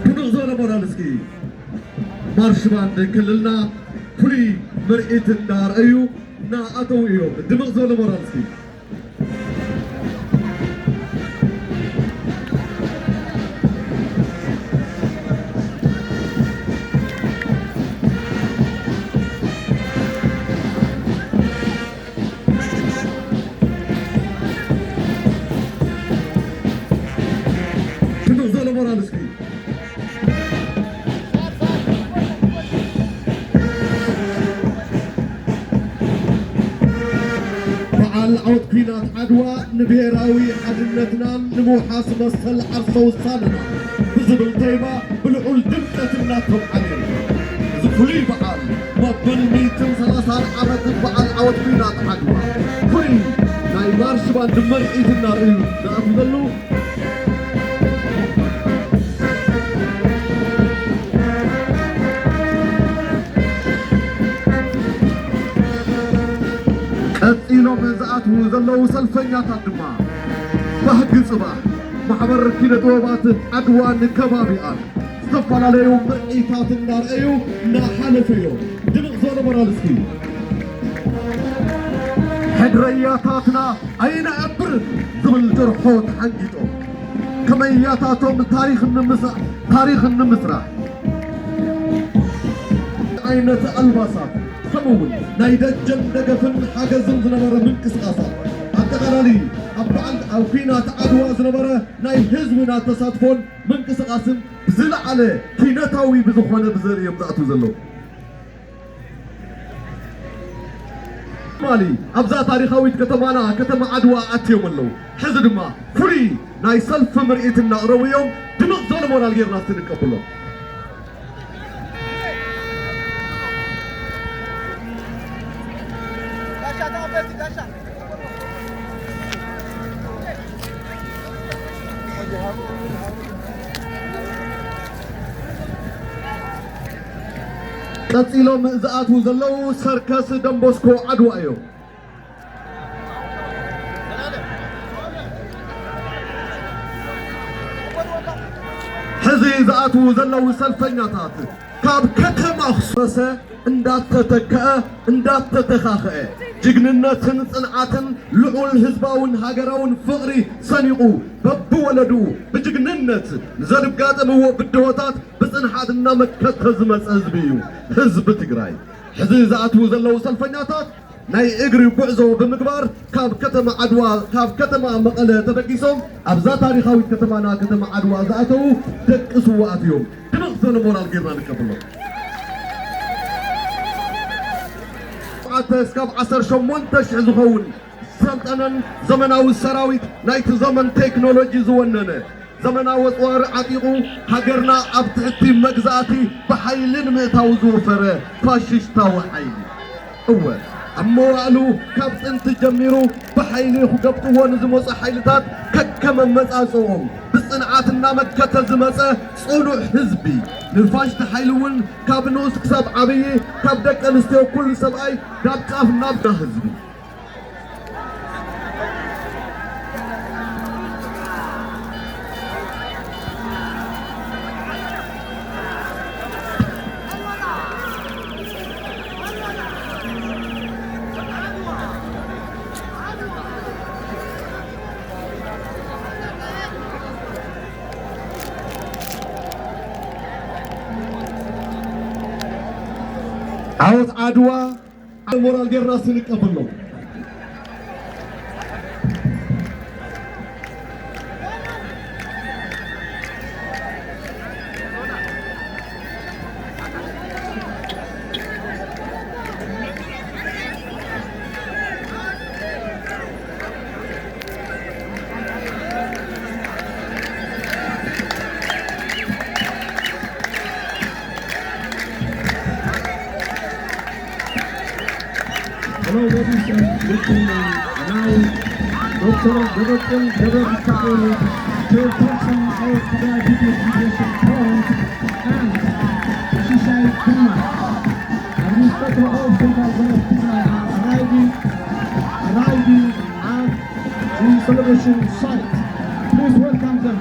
ድምቕ ዝበለ ሞራል እስኪ። ማርሽ ባንድ ክልልና ፍሉይ ምርኢት እንዳርኣዩ እናኣተዉ እዮም። ድምቕ ዝበለ ሞራል እስኪ። ክንደቕ ዘሎ ሞራል እስኪ። በዓል ዓወት ኲናት ዓድዋ ንብሄራዊ ሓድነትናን ንምውሓስ መሰል ዓርሰ ውሳነና ብዝብል ቴማ ብልዑል ድምቀት እናተብዓለ ይርከብ። እዚ ፍሉይ በዓል መበል ሚእትን ሰላሳን ዓመት በዓል ዓወት ኲናት ዓድዋ ፍሉይ ናይ ማርሽ ባንድ ምርኢት እናርእዩ ዝኣትዉ ዘለዉ ቀጺሎም ዝኣትዉ ዘለዉ ሰልፈኛታት ድማ ባህጊ ጽባሕ ማሕበር ኪነ ጥበባት ዓድዋን ከባቢኣን ዝተፈላለዩ ምርኢታት እናርኣዩ እናሓለፉ እዮም። ድምቕ ዝበለ ሞራል እስኪ። ሕድረያታትና ኣይነዕብርን ዝብል ጭርሖ ተሓንጊጦም ከመያታቶም ታሪኽ ንምስ-፣ ታሪኽ ንምስራሕ ዓይነት ኣልባሳት ከምኡውን ናይ ደጀን ደገፍን ሓገዝን ዝነበረ ምንቅስቃሳት ኣጠቓላሊ ኣብ በዓል ኣብ ኲናት ዓድዋ ዝነበረ ናይ ህዝብና ተሳትፎን ምንቅስቃስን ብዝለዓለ ኪነታዊ ብዝኾነ ብዘርኢ እዮም ዝኣትዉ ዘለዉ። ትማሊ ኣብዛ ታሪኻዊት ከተማና ከተማ ዓድዋ ኣትዮም ኣለዉ። ሕዚ ድማ ፍሉይ ናይ ሰልፊ ምርኢት እናቕረቡ እዮም። ድምቕ ዝበለ ሞራል ጌርና እስቲ ንቀበሎም። ቀጺሎም ዝኣትዉ ዘለዉ ሰርከስ ደንቦስኮ ዓድዋ እዮም። ሕዚ ዝኣትዉ ዘለዉ ሰልፈኛታት ካብ ከተማ ኣኽሱም እንዳተተከአ እንዳተተኻኸአ ጅግንነትን ጽንዓትን ልዑል ህዝባውን ሃገራውን ፍቕሪ ሰኒቑ በብወለዱ ብጅግንነት ንዘጋጠምዎ ብድሆታት ብጽንዓት እናመከተ ዝመጸ ህዝቢ እዩ። ህዝቢ ትግራይ ሕዚ ዝኣትዉ ዘለዉ ሰልፈኛታት ናይ እግሪ ጉዕዞ ብምግባር ካብ ከተማ ዓድዋ፣ ካብ ከተማ መቐለ ተበጊሶም ኣብዛ ታሪኻዊት ከተማና ከተማ ዓድዋ ዝኣተዉ ደቂ ስውኣት እዮም። ድምቕ ዝበለ ሞራል ጌርና ንቀበሎም። ሸውዓተ እስካብ ዓሰርተ ሸሞንተ ሽሕ ዝኸውን ዝሰልጠነን ዘመናዊ ሰራዊት ናይቲ ዘመን ቴክኖሎጂ ዝወነነ ዘመናዊ ኣፅዋር ዓጢቑ ሃገርና ኣብ ትሕቲ መግዛእቲ ብሓይሊ ንምእታው ዝወፈረ ፋሽስታዊ ሓይሊ። እወ፣ ኣብ መዋእሉ ካብ ጥንቲ ጀሚሩ ብሓይሊ ክገብጥዎ ንዝመፁ ሓይልታት ከከም ኣመፃፅኦም ብፅንዓት እናመከተ ዝመፀ ፅኑዕ ህዝቢ፣ ንፋሽስቲ ሓይሊ እውን ካብ ንኡስ ክሳብ ዓብዪ፣ ካብ ደቂ ኣንስትዮ ኩሉ ሰብኣይ፣ ካብ ጫፍ ናብ ህዝቢ። ዓወት ዓድዋ! ሞራል ጌርና እስቲ ንቀበሎ። Hello, ladies and gentlemen. Now, Doctor Debrecen Debrecen, Chairperson of the Deputy Education Board, and Shishai Kumar. Arriving, arriving at the celebration site. Please welcome them.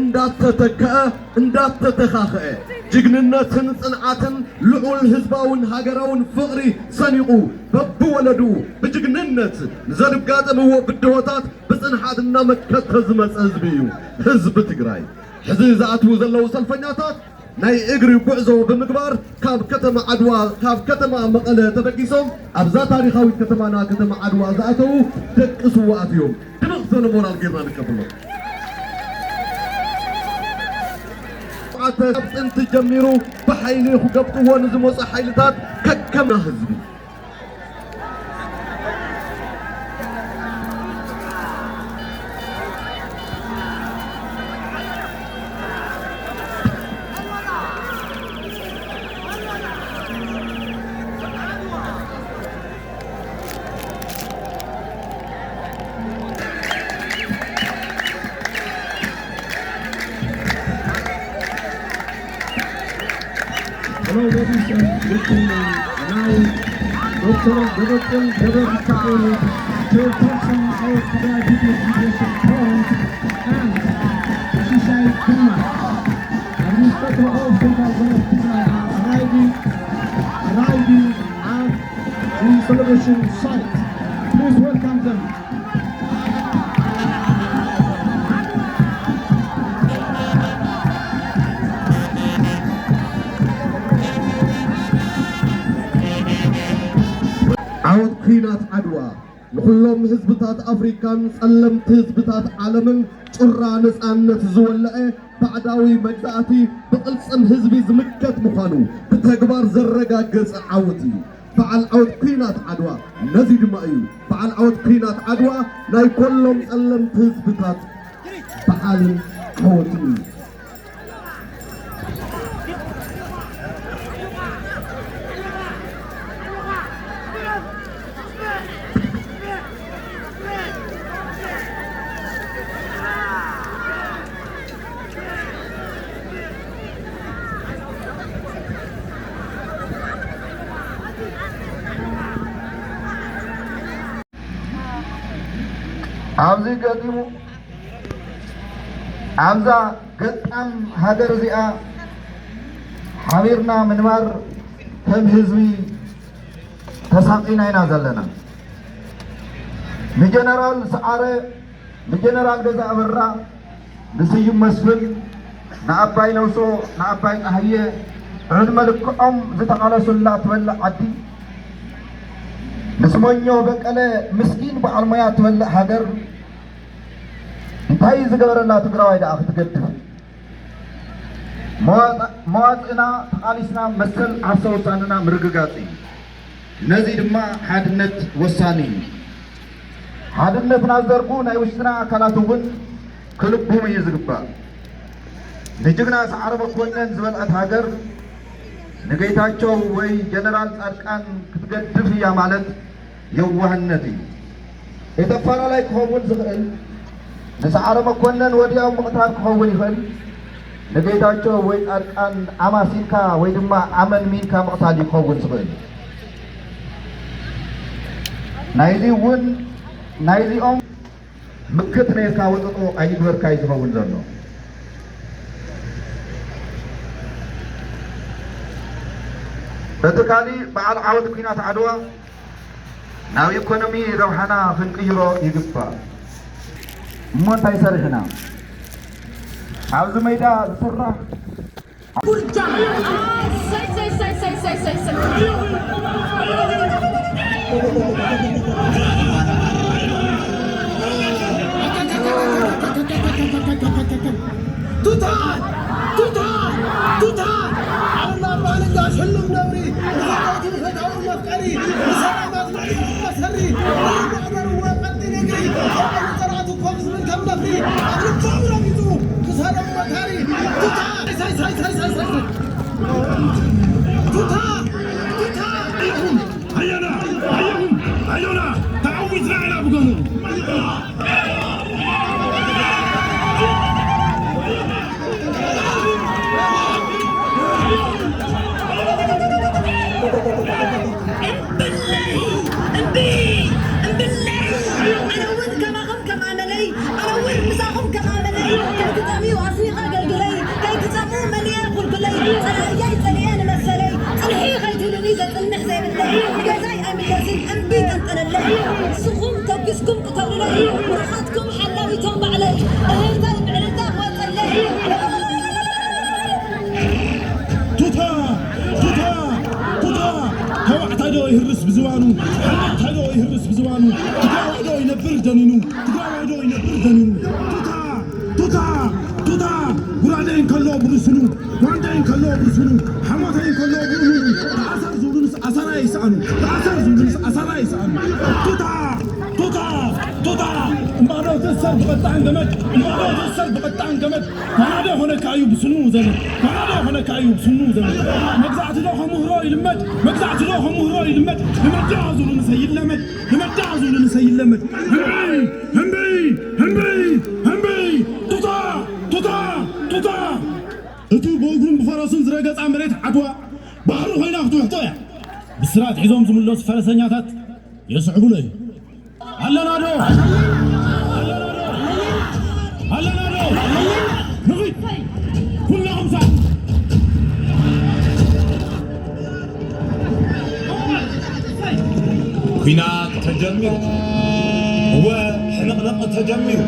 እንዳተተከአ እንዳተተኻኸአ፣ ጅግንነትን ጽንዓትን ልዑል ህዝባውን ሃገራውን ፍቕሪ ሰኒቑ፣ በብወለዱ ብጅግንነት ንዘጋጠምዎ ብድሆታት ብጽንዓት እናመከተ ዝመጸ ህዝቢ እዩ ህዝቢ ትግራይ። ሕዚ ዝኣትዉ ዘለዉ ሰልፈኛታት ናይ እግሪ ጉዕዞ ብምግባር ካብ ከተማ ዓድዋ፣ ካብ ከተማ መቐለ ተበጊሶም ኣብዛ ታሪኻዊት ከተማና ከተማ ዓድዋ ዝኣተዉ ደቂ ስውኣት እዮም። ድምቕ ዝበለ ሞራል ጌርና ንቀበሎም። ኣተ ካብ ጥንቲ ጀሚሩ ብሓይሊ ክገብጥዎ ንዝመፁ ሓይልታት ከከምና ህዝቢ Hello, ladies and gentlemen. Now, Doctor Debrecen Gebremichael, chairperson of Tigrayi People's Liberation Front, and Shishai Kumar, administrator of Central Government of Tigray, are arriving, arriving at the celebration site. Please welcome them. ዓወት ኲናት ዓድዋ ንኹሎም ህዝብታት ኣፍሪካን ጸለምቲ ህዝብታት ዓለምን ጩራ ነጻነት ዝወለዐ ባዕዳዊ መግዛእቲ ብቕልጽም ህዝቢ ዝምከት ምዃኑ ብተግባር ዘረጋገጸ ዓወት እዩ። በዓል ዓወት ኲናት ዓድዋ ነዚ ድማ እዩ። በዓል ዓወት ኲናት ዓድዋ ናይ ኮሎም ጸለምቲ ህዝብታት በዓል ዓወት እዩ። ኣብዚ ገጢሙ፣ ኣብዛ ገጣም ሃገር እዚኣ ሓቢርና ምንባር ከም ህዝቢ ተሳቒና ኢና ዘለና። ንጀነራል ሰዓረ፣ ንጀነራል ገዛ ኣበራ፣ ንስዩም መስፍን፣ ንኣባይ ነውሶ፣ ንኣባይ ጸሃየ፣ ዕድመ ልክዖም ዝተቓለሱላ ትበልዕ ዓዲ፣ ንስመኞ በቀለ፣ ምስኪን በዓል ሞያ ትበልዕ ሃገር፣ እንታይ ዝገበረላ ትግራዋይ ደኣ ክትገድፍ? መዋጽ-፣ መዋጽእና ተቓሊስና መሰል ዓርሰ ውሳንና ምርግጋጽ እዩ። ነዚ ድማ ሓድነት ወሳኒ እዩ። ሓድነትና ዝዘርጉ ናይ ውሽጥና ኣካላት እውን ክልብሙ እዩ ዝግባእ። ንጅግና ሰዓረ መኮነን ዝበልዐት ሃገር ንጌታቸው ወይ ጀነራል ጻድቃን ክትገድፍ እያ ማለት የዋህነት እዩ። እቲ ኣፈላላይ ክኸውን ዝኽእል፣ ንሰዓረ መኮነን ወዲያው ምቕታል ክኸውን ይኽእል፣ ንጌታቸው ወይ ጻድቃን ኣማሲልካ ወይ ድማ ኣመንሚንካ ምቕታል እዩ ክኸውን ዝኽእል። ናይዚ እውን፣ ናይዚኦም ምክት ነርካ ወጠጦ ኣይግበርካ እዩ ዝኸውን ዘሎ። እቲ ካሊእ በዓል ዓወት ኲናት ዓድዋ ናብ ኢኮኖሚ ረብሓና ክንቅይሮ ይግባእ። እሞ እንታይ ሰሪሕና? ኣብዚ ሜዳ ዝስራሕ ቱታ! ቱታ! ቱታ! ቱታ! ኣላ ባልጋ ሽሉም ነብሪ፣ ንፈታዊ መፍቀሪ፣ ንሰላማት መሰሪ፣ ንማእመርዎ ቀጢን እግሪ፣ ንጠላቱ ኮፍ ዝብል ከም ነፍሪ፣ ኣብ ልቦም ረቢጡ፣ ክሳዶም መካሪ፣ ቱታ! ሳይ፣ ሳይ፣ ሳይ። ቱታ! ቱታ! ኣየና! ኣየና! ኣዮና ተዓዊትና ኢና ብጎኑ። እምብለይ! እምቢ! እምብለይ! ኣነ እውን ከማኹም ከም ኣመለይ፣ ኣነ እውን ምሳኹም ከም ኣመለይ፣ ከይትጠምዩ ኣስኒቐ ኣገልግለይ፣ ከይትጸምኡ መሊኤ ኣኹልኩለይ፣ ጸላእየይ ጸሊኤ ንመሰለይ፣ ጽንሒ ከይትብሉኒ ዘጽንሕ ዘይብለይ፣ ንገዛይ ኣይምለስን እምቢ ቀንጠለለይ፣ ንስኹም ተኩስኩም ቅተሉለይ፣ ብሩኻትኩም ሓላዊቶም ባዕለይ፣ እህህታይ ምዕርጋ ክወጸለይ። ቱታ! ቱታ! ቱታ! ተባዕታይ ዶ ይህርስ ብዝባኑ? ሓመድታይ ዶ ይህርስ ብዝባኑ? ትግራዋይ ዶ ይነብር ደኒኑ? ትግራዋይ ዶ ይነብር ደኒኑ? ቱታ! ቱታ! ቱታ! ጉራደይ እንከሎ ብርስኑ፣ ጓንደይ እንከሎ ብርስኑ፣ ሓሞተይ እንከሎ ብእምኑ፣ ተኣሰር ዝብሉንስ ኣሰራ ይስኣኑ፣ ተኣሰር ዝብሉንስ ኣሰራ ይስኣኑ። ቱታ! ቱታ! ቱታ! እምባዶ ትእሰር ብቐጣን ገመድ፣ እምባዶ ትእሰር ብቐጣን ገመድ። ጓናዶ ኾነካ እዩ ብስኑ ዘመድ፣ ጓናዶ ኾነካ እዩ ብስኑ ዘመድ። መግዛእቲ ዶ ከምህሮ ይልመድ፣ መግዛእቲ ዶ ከምህሮ ይልመድ። ንመዳ ዝብሉ ንሰይለመድ፣ ንመዳ ዝብሉ ንሰይለመድ። ህምበይ፣ ህምበይ፣ ህምበይ፣ ህምበይ። ቱታ፣ ቱታ፣ ቱታ። እቲ ብእግሩን ብፈረሱን ዝረገጻ መሬት ዓድዋ ባሕሪ ኮይና ክትውሕጦ እያ። ብስራት ሒዞም ዝምለሱ ፈረሰኛታት የስዕቡሎ እዩ። ኣለና ዶ? ኣለና ዶ? ኣለና ዶ? ንኺድ! ኩላኹም ሳዕ! ኲናት ተጀሚሩ። እወ፣ ሕንቕንቕ ተጀሚሩ።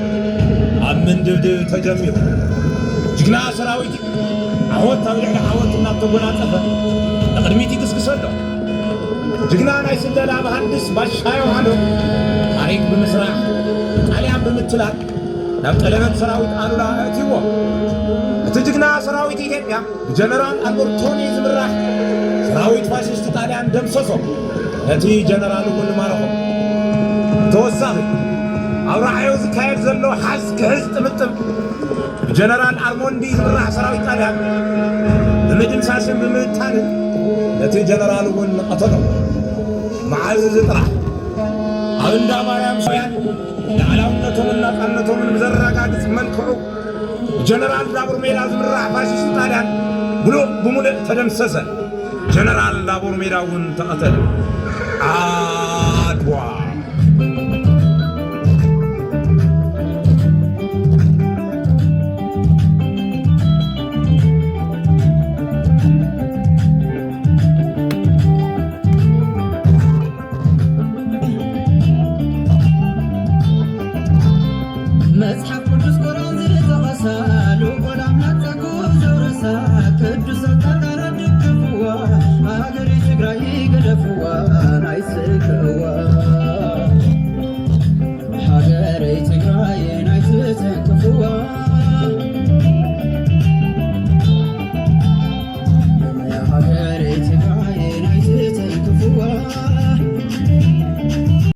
ኣብ ምንድብድብ ተጀሚሩ። ጅግና ሰራዊት ዓወት ኣብ ልዕሊ ዓወት እናተጎናጸፈ ንቕድሚት ይግስግስ ኣሎ። ጅግና ናይ ስለላ መሃንድስ ባሻ ዮሃኖ ታሪክ ብምስራሕ፣ ጣልያን ብምትላል ናብ ጠለበት ሰራዊት ኣሉላ ኣእትይዎ። እቲ ጅግና ሰራዊት ኢትዮጵያ ብጀነራል ኣልበርቶኒ ዝምራሕ ሰራዊት ፋሽስት ጣልያን ደምሰሶ። ነቲ ጀነራል እውን ማረኾ። ተወሳኺ ኣብ ራዕዮ ዝካየድ ዘሎ ሓዝ ክሕዝ ጥምጥም ብጀነራል ኣርሞንዲ ዝምራሕ ሰራዊት ጣልያን ብምድምሳስን ብምብታንን ነቲ ጀነራል እውን ቀተሎ። መዓዝ እዚ ጥራሕ ኣብ እንዳ ማርያም ሶያን ልዕላውነቶምን ናጻነቶምን ብዘረጋግጽ መልክዑ ብጀነራል ዳቡር ሜዳ ዝምራሕ ፋሽስት ጣልያን ምሉእ ብምሉእ ተደምሰሰ። ጀነራል ዳቡር ሜዳ እውን ተቐተለ።